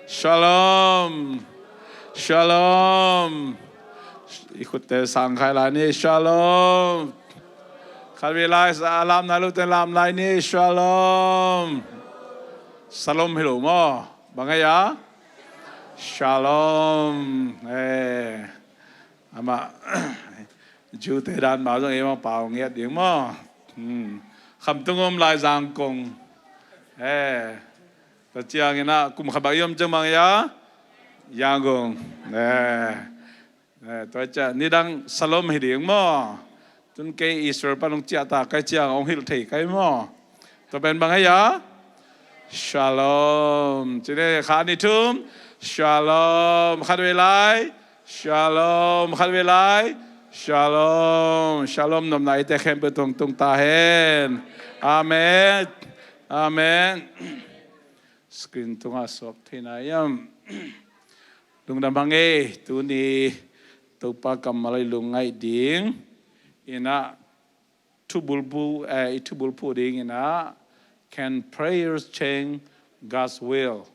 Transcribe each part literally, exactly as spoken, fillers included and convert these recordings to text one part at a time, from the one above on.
Shalom. Shalom. I khutte sang khai lai ni. Shalom. Khatvei lai a lam nai lote lam lai ni. Shalom. Shalom hi lo maw? Bang hia? Shalom. Eh. Amah Jew te dan mah zong ei mah pau ngiat ding maw? Hmm. Khamtung om lai Zangkong. Eh. Tua ciangin ah kum khat bang i om ciang bang hia? Yangon. Eh. Eh, tua ciang nidang Shalom hi ding maw? Tun kei Israel pan hong ciah ta kai ciang hong hilh thei kai maw? Tua pen bang hia? Shalom. Ci ni, khat, nih, thum. Shalom. Khatvei lai. Shalom. Khatvei lai. Shalom. Shalom nopna eite khempeuh tungah tung ta hen. Amen. Amen. Screen tungah suak thei na hiam? Lungdam hang ei, tuni Topa kammal i lungngaih ding in ah thubulphuh, eh, i thubulphuh ding in ah, Can prayers change God's will?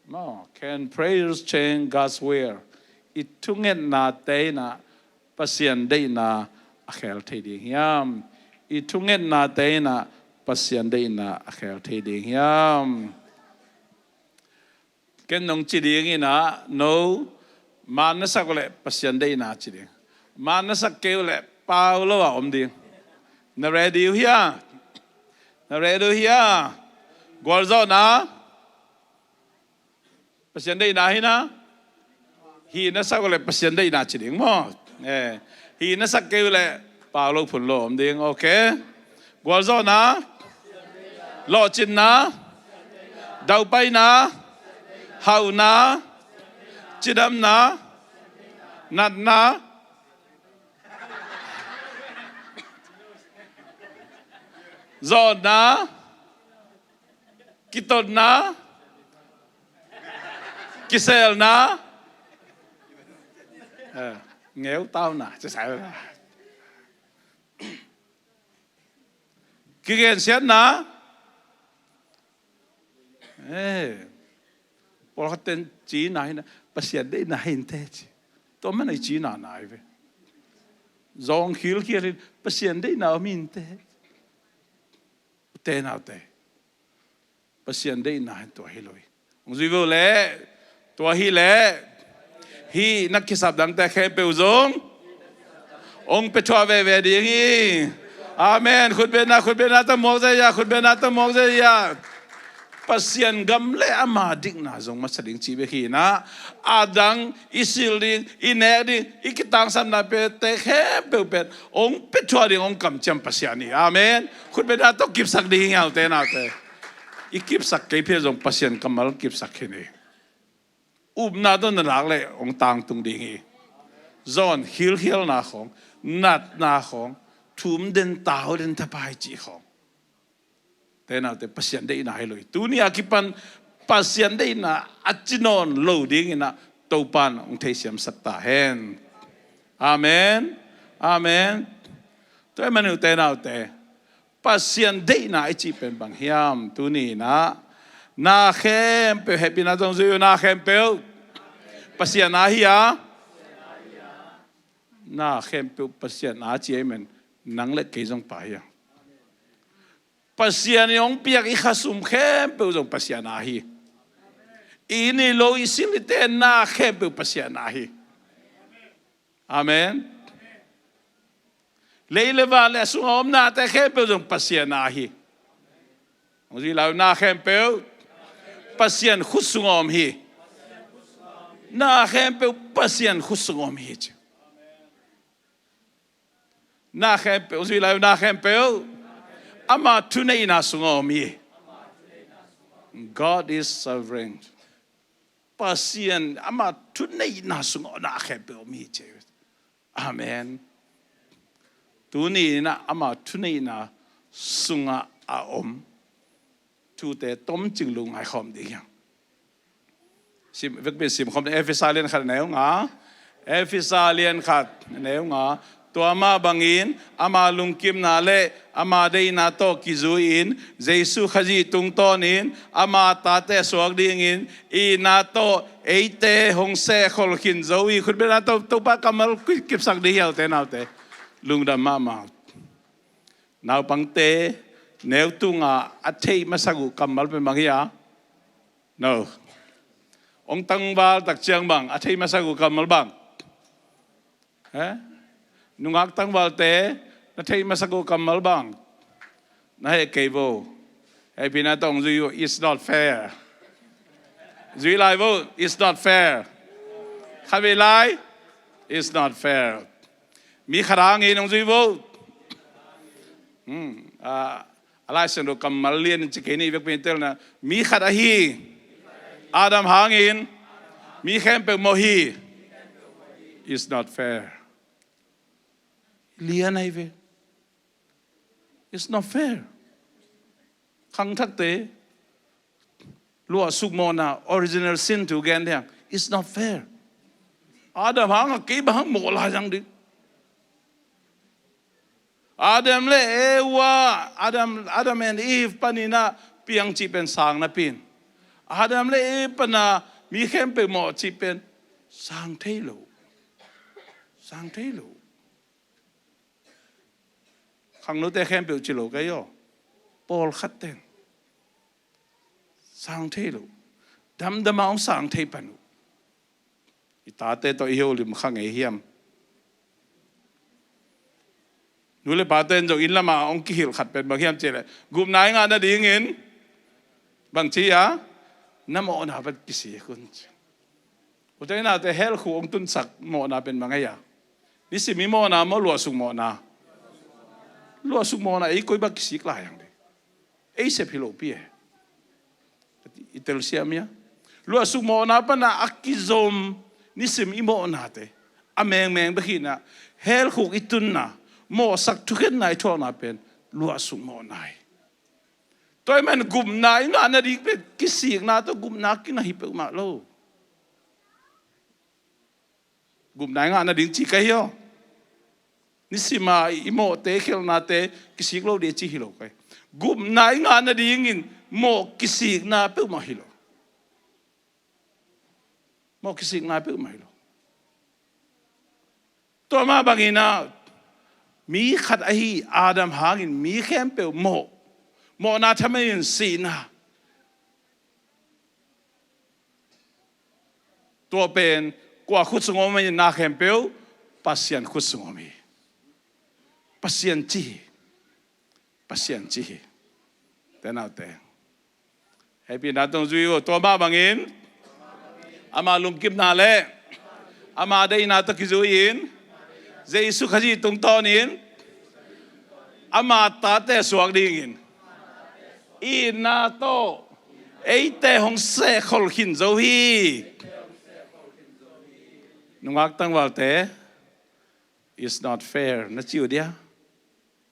Maw, can prayers change God's will? I thungetnate in ah Pasian deihna a khel thei ding hiam? I thungetnate in ah Pasian deihna a khel thei ding hiam? Ken nong ci ding in ah, no, man na sak uh leh Pasian deihna ci ding. Man na sak kei uh leh pau lo a om ding. Na ready uh hia? Na ready uh hia? Gualzawhna Pasian deihna hi na. Hih na sak uh leh Pasian deihna ci ding maw? Eh, hih na sak kei uh leh pau lo phun lo om ding. Ok. Gualzawhna, lawhcinna, daupaina, hauhna, cidamna, natna, zawnna, kitotna, kiselna, eh, ngeutauna, kigensiatna. Eh, pawlkhat ten cina hi na, Pasian deihna hi inteh ci. Tua man a i cina nai ve. Zawng khilkhial hi, Pasian deihna om hi inteh. Ute naute, Pasian deihna hi tua hi lo hi. Hong zui ve uh leh, tua hi leh, hih na kisap dangte khempeuh zong hong pia thuah veve ding hi. Amen. Khutbetna, khutbetna tawh muak zia, khutbetna tawh muak zia. Pasian gam le ama dikna zong masa ding cih bek hi na. A dang i sil ding, i nek ding, i kitangsapna pete khempeuh pen hong pia thuah ding hong kamciam Pasian hi. Amen. Khutbetna tawh kipsak ding hi, ute naute. I kipsak kei phial zong Pasian kammal kipsak khin hi. Upna tawh na lak leh hong tangtung ding hi. Zawn khilkhialna khawng, natna khawng, thum den tau den thapai cih khawng, ute naute, Pasian deihna hi lo hi. Tuni a kipan Pasian deihna a ci nawn lo ding in ah Topa in hong theisiamsak ta hen. Amen. Amen. Tua ahih manin ute naute, Pasian deihna i cih pen bang hiam? Tuni in ah na khempeuh, hehpihna tawh zui uh, na khempeuh Pasian a hi a, na khempeuh Pasian a ci ahih manin nang le kei zong pa hi a. Pasian in hong piak i khasum khempeuh zong Pasian a hi. I inn i lo, i sil i ten, na khempeuh Pasian a hi. Amen. Lei le van le a sungah om nate khempeuh zong Pasian a hi. Hong zui lai uh, na khempeuh Pasian khut sungah om hi. Na khempeuh Pasian khut sungah om hi ci. Na khempeuh, zui lai uh, na khempeuh ama thuneihna sungah om hi. God is sovereign. Pasian ama thuneihna sungah na khempeuh om hi ci. Amen. Tuni in ah ama thuneihna sungah a om thute tomcing lungngai khawm ding hi hang. Sim, vekpi in sim khawm ding. Efesa lian khat, a neu nga. Efesa lian khat, a neu nga. Tua mah bangin ama lungkimna le ama deihna tawh kizui-in Jesu Khazih tungtawnin ama tate suak dingin itna tawh eite hong sehkhol khin zo hi. Khutbetna tawh Topa kammal kipsak ding hi, ute naute. Lungdam mahmah. Naupangte, neu tunga a theih masak uh kammal pen bang hi a? No. Hong tangval tak ciang bang a theih masak uh kammal bang? He? Nungak tangvalte, na theih masak uh kammal bang? Na heh kei vo. Hehpihna tawh hong zui vo, it's not fair. Zui lai vo, it's not fair. Khatvei lai, it's not fair. Mi khat hangin hong zui vo. Hmm, ah, a Lai Siangtho kammal lian in ci kei ni, vekpi in telna. Mi khat ahi Adam hangin mi khempeuh mawh hi. It's not fair. Lian ahi ve. It's not fair. Khangthakte luahsuk mawhna, original sin tu gen diang. It's not fair. Adam hangah kei bang hang mawh lai zang ding? Adam le Eva, Adam, Adam and Eve paninah piang cih pen sang napi in, Adam le Eve panah mi khempeuh mawh cih pen sang thei lo. Sang thei lo. Khangnote khempeuh ci lo kei aw. Pawlkhat teng sang thei lo. Damdama hong sang thei pan uh. I tate tawh i holim kha ngei hiam? Nu le pate in zong inn lamah hong kihilh khat pen bang hiam cihleh, gupna i ngah nadingin bang ci a, na mawhna pen kisik un ci. Ute naute, hell khuk hong tunsak mawhna pen bang hi a? Nisim i mawhna maw, luahsuk mawhna? Luahsuk mawhna. Ei koi bang kisik lai ang ding? Ei sep hi lopi e. I telsiam ia. Luahsuk mawhna pana a kizom nisim i mawhnate a mengmeng bek hi na, hell khuk i tunna, mawhsak thukhenna i thuakna pen luahsuk mawhna hi. Tua ahih man gupna i ngah nading pen kisikna tawh gupna kingah hi peuhmah lo. Gupna i ngah nading ci ka hi aw. Nisima i mawhte, khelhnate kisik lo ding ci hi lo ka hi. Gupna i ngah nadingin mawh kisikna peuhmah hi lo. Mawh kisikna peuhmah hi lo. Tua mah bangin ah, mi khat ahi Adam hangin mi khempeuh mawh, mawhna thaman in sihna. Tua pen kua khut sung om in na khempeuh, Pasian khut sung om hi. Pasian ci hi. Pasian ci hi. Te naute, hehpihna tawh zui uh. Tua mah bangin ama lungkimna le ama deihna tawh kizui-in Jesu Khazih tungtawnin ama tate suak dingin itna tawh eite hong sehkhol khin zo hi. Nungak tangvalte, it's not fair na ci uh dia?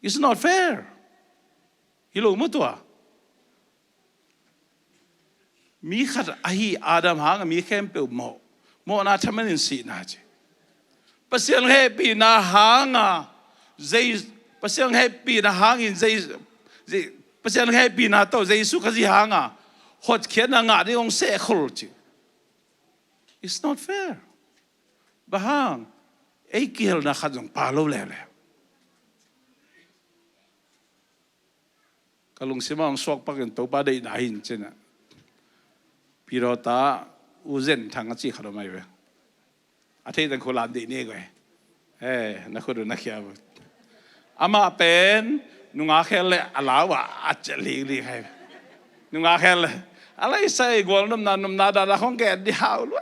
It's not fair. Hi lo maw tua? Mi khat ahi Adam hangah mi khempeuh mawh, mawhna thaman in sihna ci. Pasian hehpihna hangah, Jei-, Pasian hehpihna hangin Jei-, Jei-, Pasian hehpihna tawh Jesu Khazih hangah hotkhiatna ngah ding hong sehkhol ci. It's not fair. Bang hang? Ei kihelna khat zong pha lo leuleu. Ka lungsimah hong suak pakin Topa deihna hi in cinah, Pidawta U Zen Thang a ci khat om ahi ve. A theih teng khut lam dih ni guai. Eh, na khut uh na khia uh. Amah pen nungak hel le a lau ah a ciah liklik ahi ve. Nungak hel le a laisai gual nopna, nopna dana khong gen dih hau lua.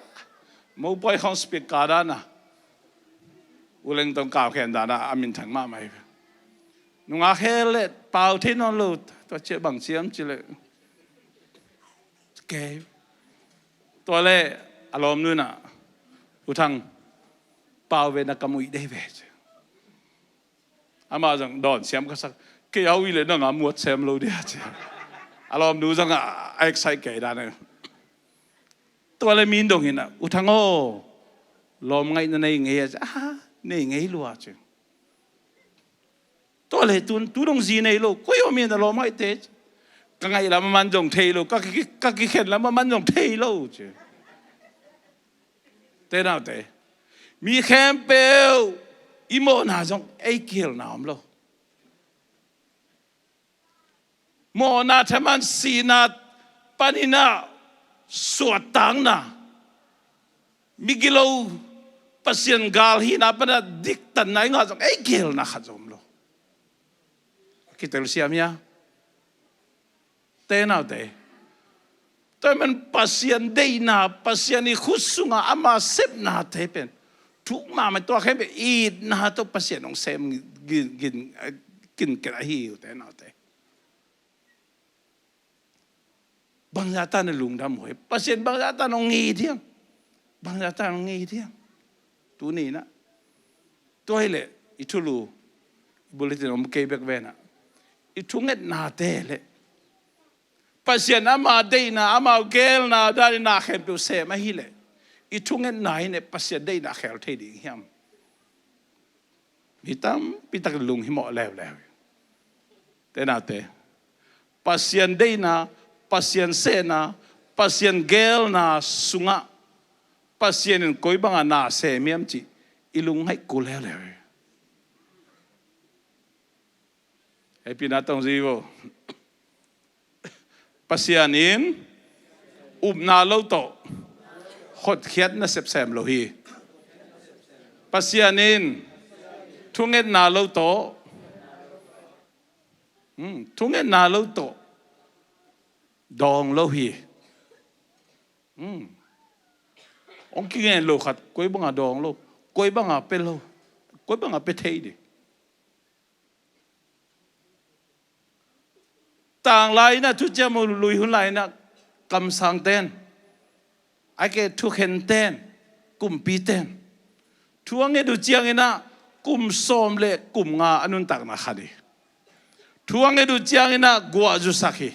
Mopawi khong speaker dana, U Lengtong kaukhen dana a minthang mahmah hi. Nungak hel le pau thei nawn lo. Tua ciah bang ciam ci le, kei, tua le a lawmnu inah, U Thang, pau ve, na ka muih dei ve ci. Amah zong dawn siam ka sak. Kei a uh i le nang a muat sem lo dia ci. A lawmnu zong a excite kei dan e. Tua le min dong inah, U Thang aw, lawm ngaihna nei ngei a ci. Ah, nei ngei lua ci. Tua le tun tu dong zi nei lo, koi om in a lawm ngaihte. Ka ngaih lam a man zong thei lo, ka ki, ka kikhen lam a man zong thei lo ci. Te naute, mi khempeuh i mawhna zong ei kihelna om lo. Mawhna, thaman, sihna, paninna, suahtakna, migilo, Pasian gal hihna pana diktatna i ngah zong ei kihelna khat zong om lo. Kitel siam hia? Te naute, tua man Pasian deihna, Pasian i khut sunga ama sepnate pen thuk mahmah, tua khempeuh itna tawh Pasian hong sem gin, gin, kin ken ahi uh te naute. Bangzah tan a lungdam uh hi, Pasian bangzah tan hong it hiam? Bangzah tan hong it hiam? Tuni inah tua hileh i thulu, i bulletin om kei bek venah, i thungetnate leh Pasian ama deihna, ama geelna danin na khempeuh sem ahileh, i thungetna in Pasian deihna khel thei ding hiam? Mi tampi tak lunghimawh leuleu. Te naute, Pasian deihna, Pasian sehna, Pasian geelna sungah Pasian in koi banga na sem hiam cih i lungngaih kul leuleu hi. Hei, pina tong zi vo. Pasian in upna lo tawh hotkhiat nasep sem lo hi. Pasian in thungetna lo tawh, hmm, thungetna lo tawh dawng lo hi. Hmm. Hong kingen lo khat koi banga dawng lo, koi banga pia lo, koi banga pia thei ding. Tanglai inah, thuciam uh lui hun lai inah, kamsangten, a ke thukhenten, kumpiten, thu a nget uh cianginah kum sawm le kum nga a nuntakna khat hi. Thu a nget uh cianginah guah zusak hi.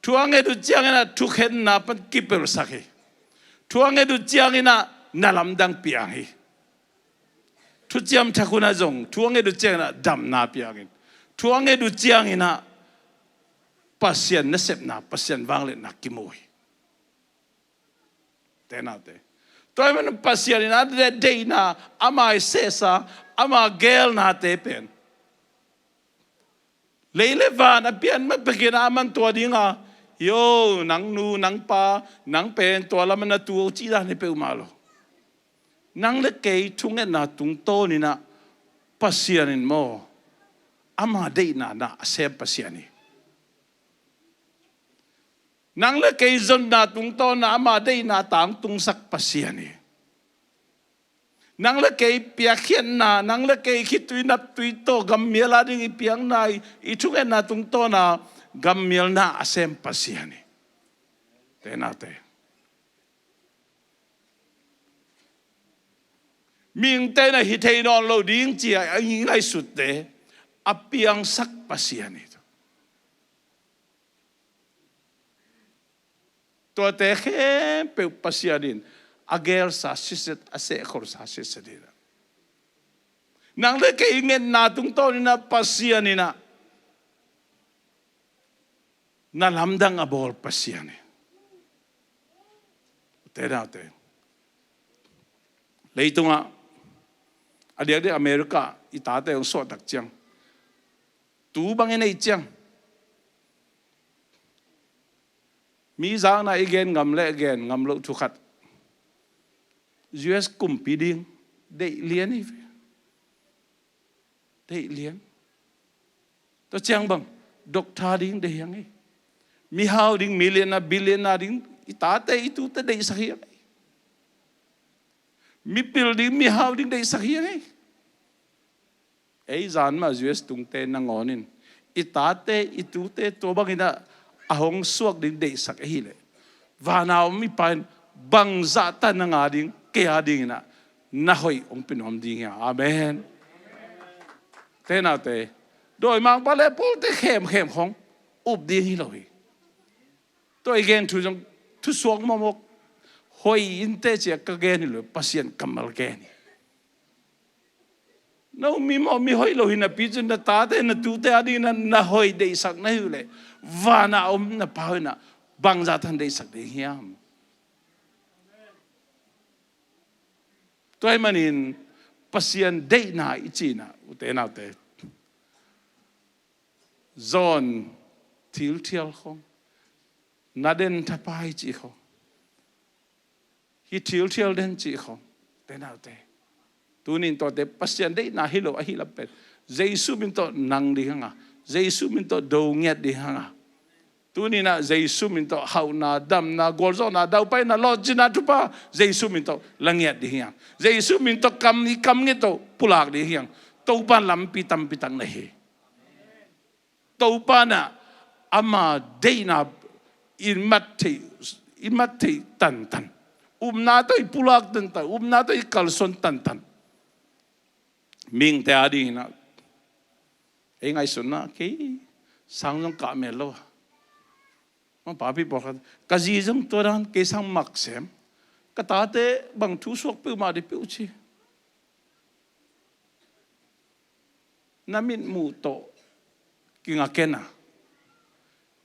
Thu a nget uh cianginah thukhenna pan kipelsak hi. Thu a nget uh cianginah na lamdang piang hi. Thuciam Thak hunah zong thu a nget uh cianginah damna piangin, thu a nget uh cianginah Pasian nasepna, Pasian vangliatna kimu hi. Te naute, tua ahih manin Pasian in a deihna, ama i sehsa, ama geelnate pen lei le van a pian ma pekin a man tua dinga, yo, nang nu, nang pa, nang pen tua lam a na tu, ci dan hi peuhmah lo. Nang le kei thungetna tungtawninah Pasian in maw, ama deihna na a sem Pasian hi. Nang le kei zonna tungtawna ama deihna tangtungsak Pasian hi. Nang le kei piakkhiatna, nang le kei khitui naptui tawh gammial a ding i piakna, i, i thungetna tungtawna gammialna a sem Pasian hi. Te naute, mihingte na hi thei nawn lo ding cia i ngaihsutte a piangsak Pasian hi. Tuate khempeuh Pasian in a geelsa siset, a sehkholsa siset hi. Nang le kei ngetna tungtawninah Pasian inah na lamdang a bawl Pasian hi. Te naute, leitungah a diakdiak America i tate hong suahtak ciang, tu bangin ei ciang, mi zakna i gen ngam le gen ngam loh thu khat, U S kumpi ding deih lian hi ve. Deih lian. Tua ciang bang, doctor ding deih hiang hi. Mihau ding, millionaire, billionaire ding i tate i tute deihsak hiang hi. Mipil ding, mihau ding deihsak hiang hi. Ei zan mah U S tungte nangawn in i tate i tute tua bangin ah a hong suak ding deihsak ahileh, vana om i Pa in bangzah tan na ngah ding, kei a dingin ah na hoih hong pia nuam ding hi a. Amen. Te naute, dawimangpa le pawlte khemkhem khong up ding hi lo hi. Tua i gen thu zong thusuak mawkmawk, hoih in teh ci-a ka gen hi lo, Pasian kammal gen hi. No mi mawh mi hoih lo hi napi cun na tate na tute adingin na hoih deihsak na hi uh leh vanah a om na Pa in ah bangzah tan deihsak ding hiam? Tua ahih manin Pasian deihna i cihna, ute naute, zawn thilthial khong, na den thapai cih khong, hi thilthial den cih khong, ute naute, tunin tuate Pasian deihna hi lo ahi lam pen Jesu min tawh nang ding hanga, Jesu min tawh do ngiat ding hanga, tuninah Jesu min tawh hauhna, damna, gualzawhna, daupaina, lawhcinna thupha Jesu min tawh la ngiat ding hiang. Jesu min tawh kam, i kam ngiat tawh pulak ding hiang. Topa lampi tampi tak na hi. Topa nah ama deihna i mat theih, i mat theih tantan, upna tawh i pulak tantan, upna tawh i kalsuan tantan. Mihingte adinginah ei ngaihsutna kei sang zong kah mel lo a, mangpapi pawlkhat ka zi zong tua dan kei sang maksem, ka tate bang thu suak peuhmah dih peuh ci. Na mitmuh tawh kinga ken a,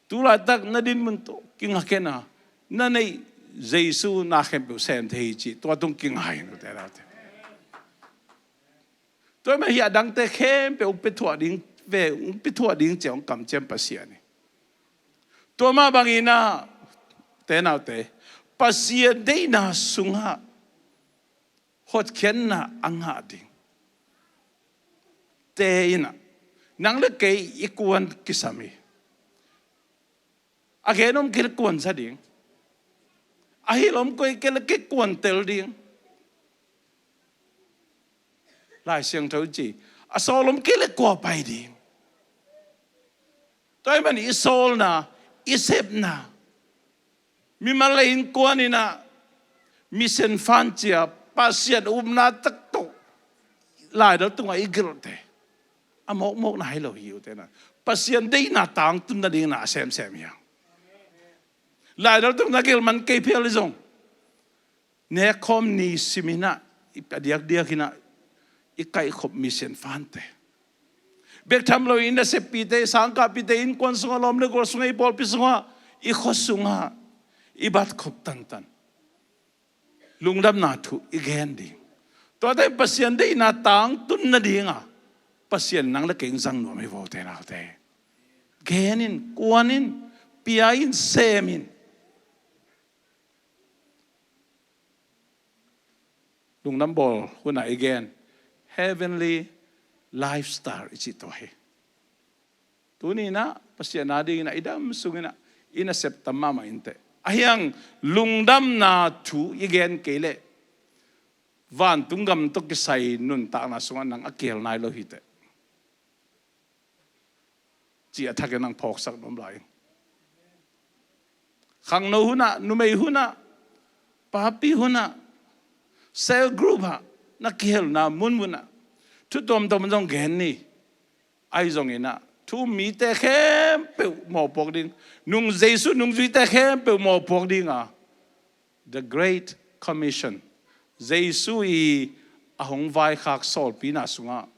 tulaitak na dinmun tawh kinga ken a, na neih Jesu na khempeuh sem thei hi ci, tua tung kinga hi nute naute. Tua mah hi a dangte khempeuh hong pia thuah ding ve, hong pia thuah ding cia hong kamciam Pasian hi. Tua mah banginah te naute, Pasian deihna sungah hotkhiatna a ngah ding te inah nang le kei i kuan kisam hi. A gen om kei le kuan sa ding, a hilh om kei le kei kuan tel ding. Lai Siangtho ci, a sawl om kei le kua pai ding. Tua ahih manin i sawlna, i sepna, mimal le innkuan inah mission fan cia Pasian upna tak tawh laidal tungah i gelhte a mawkmawkna hi lo hi ute na. Pasian deihna tangtun nadingin a semsem hi hang. Laidal tung na gelh man kei phial hi zong, nekkhawm ni siminah, a diakdiak inah i kaihkhop mission fante, bek tham lo i naseppite, i sangkahpite, innkuan sungah, lawm le gual sungah, i pawlpi sungah, i khua sungah i batkhop tantan lungdamna thu i gen ding. Tuate Pasian deihna tangtun nadinga Pasian nang le kei in zang nuam hi vo te naute. Gen in, kuan in, pia in, sem in. Lungdam bawl hunah i gen heavenly lifestyle i cih tua hi. Tuninah Pasian adinginah i dam sunginah i nasep tam mahmah inteh. Ahiang lungdamna thu i gen kei leh vantung gam tawh kisai nuntakna sungah nang a kihel nai lo hiteh. Ci a thakin ang phawksak nuam lai. Khangno hunah, numei hunah, papi hunah, cell group ah, na kihelna munmunah thu tuamtuam zong gen ni. Ahi zonginah thu um mite khempeuh mawhpuak ding, nung Jesu nungzuite khempeuh mawhpuak dinga The Great Commission, Jesu i a hong vaikhak sawlpina sungah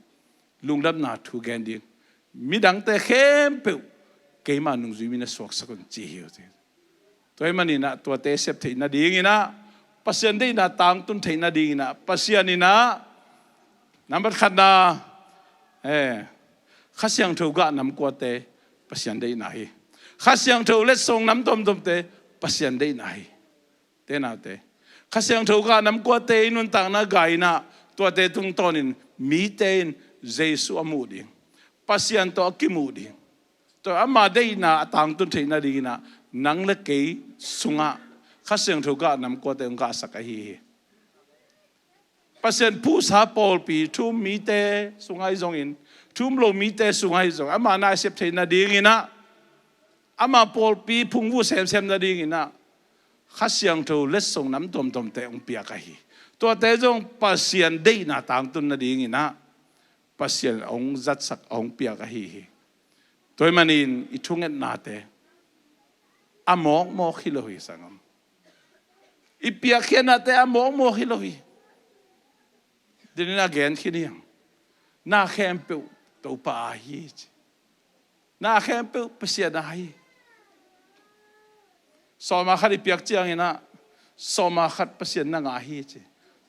lungdamna thu gen ding midangte khempeuh keima nungzui mi na suaksak un ci hi uh ci. Tua ahih maninah tuate sep theih nadinginah, Pasian deihna tangtun theih nadinginah Pasian inah nambat khatna, eh, Kha Siangtho gah namkuate Pasian deihna hi. Kha Siangtho letsong nam tuamtuamte Pasian deihna hi. Te naute, Kha Siangtho gah namkuate i nuntakna gah inah tuate tungtawnin mite in Jesu a muh ding, Pasian tawh a kimuh ding, tua ama deihna a tangtun theih nadinginah nang le kei sungah Kha Siangtho gah namkuate hong gahsak ahi hi. Pasian phuhsa pawlpi thu um mite sungah ahi zongin, thu um lo mite sungah ahi zongin, ama na sep theih nadinginah, ama pawlpi phungvuh semsem nadinginah Kha Siangtho letsong nam tuamtuamte hong piak ahi. Tuate zong Pasian deihna tangtun nadinginah Pasian hong zatsak, hong piak ahi hi. Tua ahih manin i thungetnate a mawkmawk hi lo hi sanggam. I piakkhiatnate a mawkmawk hi lo hi. Denin a gen khin hi hang. Na khempeuh Topa a hi ci. Na khempeuh Pasian a hi. Sawma khat i piak ciangin ah, sawma khat Pasian na ngah hi ci.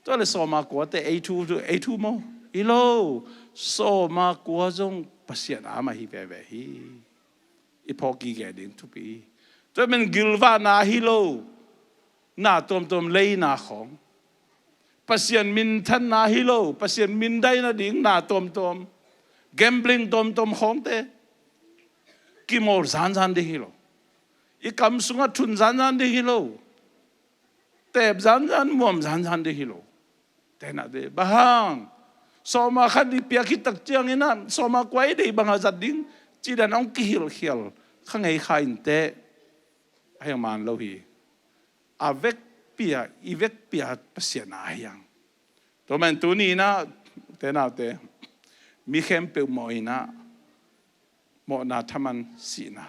Tua le sawma kuate ei thu, ei thu maw? Hi lo. Sawma kua zong Pasian a mah hi veve hi. I phawk gige ding thupi hi. Tua men gilvahna hi lo. Na tuamtuam leina khawng. Pasian minthanna hi lo, Pasian mindaina ding na tuamtuam, gambling tuamtuam khawngte kimawl zanzan ding hi lo. I kam sungah thun zanzan ding hi lo. Teep zanzan, muam zanzan ding hi lo. Tenah de, bang hang? Sawma khat i piak hi tak ciangin ah, sawma kua i deih bangah zat ding, cidan hong kihilhkhial kha ngei kha inteh. A hiang man lo hi. A vekpi-a, i vekpi-a Pasian a hiang. Tua man tuni inah, ute naute, mi khempeuh mawh inah, mawhna thaman sihna.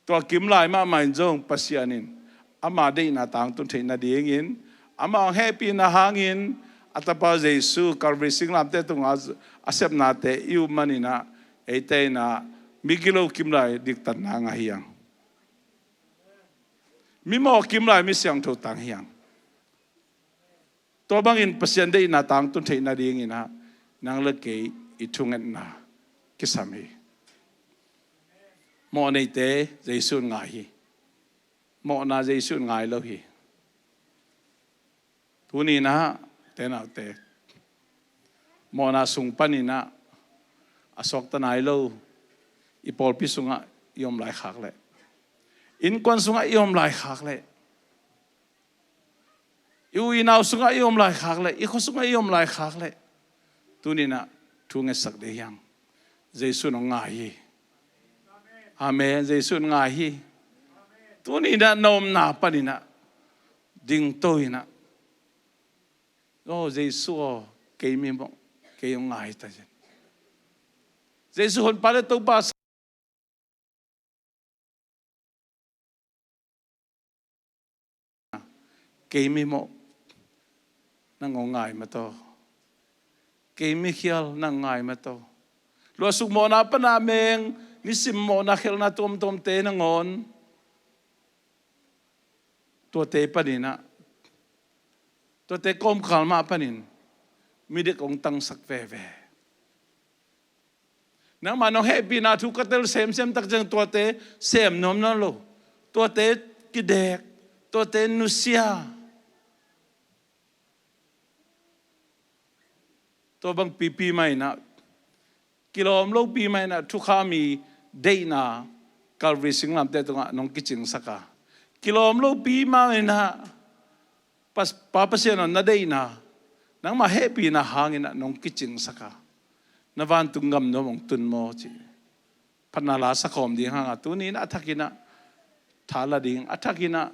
Tua kimlai mahmah in zong Pasian in ama deihna tangtun theih nadingin, ama hong hehpihna hangin, a tapa Jesu Calvary singlamteh tungah a sepnate i up man inah, eite inah, migilo kimlai diktatna ngah hiang. Mimawh kimlai mi siangtho tang hiang. Tua bangin Pasian deihna tangtun theih nadingin ah, nang le kei i thungetna kisam hi. Mawh neite Jesu in ngai hi. Mawhna Jesu in ngai lo hi. Tuni inah, ute naute, mawhna sung panin ah, a suakta nai lo, i pawlpi sungah i om lai khak leh, innkuan sungah i om lai khak leh, i u i nau sungah i om lai khak leh, i khua sungah i om lai khak leh, tuni inah thu ngetsak ding hiang. Jesu in hong ngai hi. Amen. Jesu in ngai hi. Tuni inah na omna panin ah dingto inah, "O Jesu aw, kei mimawh, kei hong ngai ta zen. Jesu, Honpa le Topa, kei mimawh, nang hong ngai mataw. Kei mikhial, nang ngai mataw." Luahsuk mawhna pana meng, nisim mawhna khialhna tuamtuamte nangawn, tuate panin ah, tuate kawmkal mah panin midik hong tangsak veve. Nangmah nong hehpihna thu ka tel semsem tak ciang tuate sem nuamnuam lo. Tuate kidek, tuate nusia. Tua bang pipi mah inah, kilawm lopi mah inah, thukham i deihna Calvary singlamteh tungah nong kicingsak a, kilawm lopi mah inah, Pas-, Pa Pasian aw, na deihna, nangmah hehpihna hangin ah nong kicingsak a, na vantung gam nuam hong tun maw ci. Phatna la sakhawm ding hanga tuni inah a thak inah thala ding, a thak inah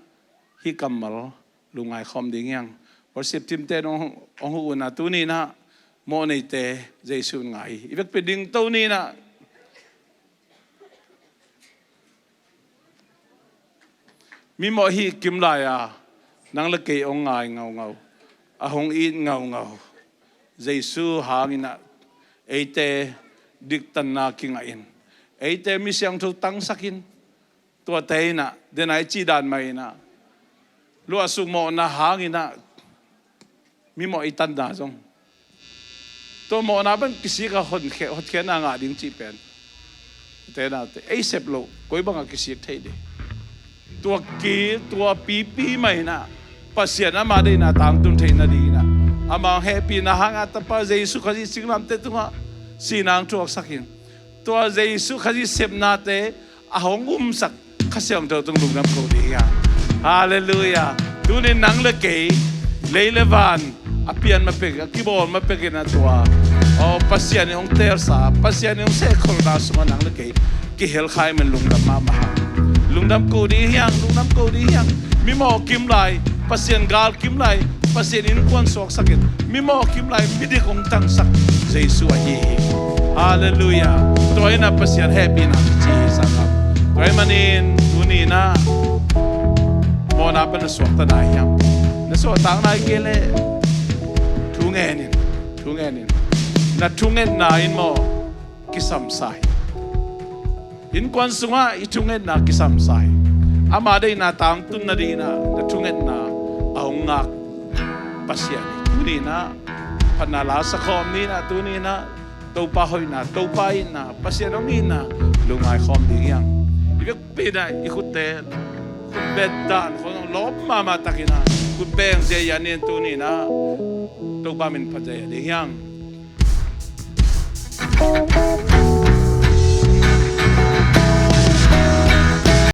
hih kammal lungngai khawm ding hiang. Worship team te nong hong huh unah tuni inah mawh neite Jesu in ngai hi. I vekpi dingto ni inah. Mimawh hih kimlai-a nang le kei hong ngai ngaungau, a hong it ngaungau Jesu hangin ah eite diktanna kingahin, eite mi siangtho tangsakin, tuate inah, dena i cih dan mah inah, luahsuk mawhna hangin ah mimawh i tanna zong, tua mawhna bang kisik a hotkhe-, hotkhiatna ngah ding cih pen, ute naute, ei sep loh koi bangah kisik thei ding? Tua ki, tua pipi mah inah Pasian ama deihna tangtun theih nading inah, ama hehpihna hangah a tapa Jesu Khazih singlamteh tungah sihna hong thuaksakin, tua Jesu Khazih sepnate a hong umsak Kha Siangtho tung lungdam ko ding hiang. Halleluiah. Tunin nang le kei, lei le van a pian ma pek, a kibawl ma pek inah tua, aw, Pasian in hong teelsa, Pasian in hong sehkholhna sungah nang le kei kihel kha i man lungdam mahmah hang. Lungdam ko ding hiang, lungdam ko ding hiang. Mimawh kimlai, Pasian gal kimlai, Pasian innkuan suaksakin, mimawh kimlai, midik hong tangsak Jesu ahi hi. Halleluiah. Tua inah Pasian hehpihna kici hi sangam. Tua ahih manin tuni inah mawhna pan na suakta nai hiam? Na suahtak nai kei leh thu ngenin, thu ngenin. Na thungetna in maw kisamsa hi. Innkuan sungah i thungetna kisamsa hi. Ama deihna tangtun nadingin ah na thungetna a hong ngak Pasian hi. Tuni-in ah phatna la sa khawm ni-in ah, tuni-in ah Topa hoihna, Topa itna, Pasian hong itna lungngai khawm ding hi hang. I biakpiakna i khutte, khutbet dan khawng lawp mahmah takin ah khutbeng ziahziah ni-in, tuni-in ah Topa min phat ziahziah ding hi hang.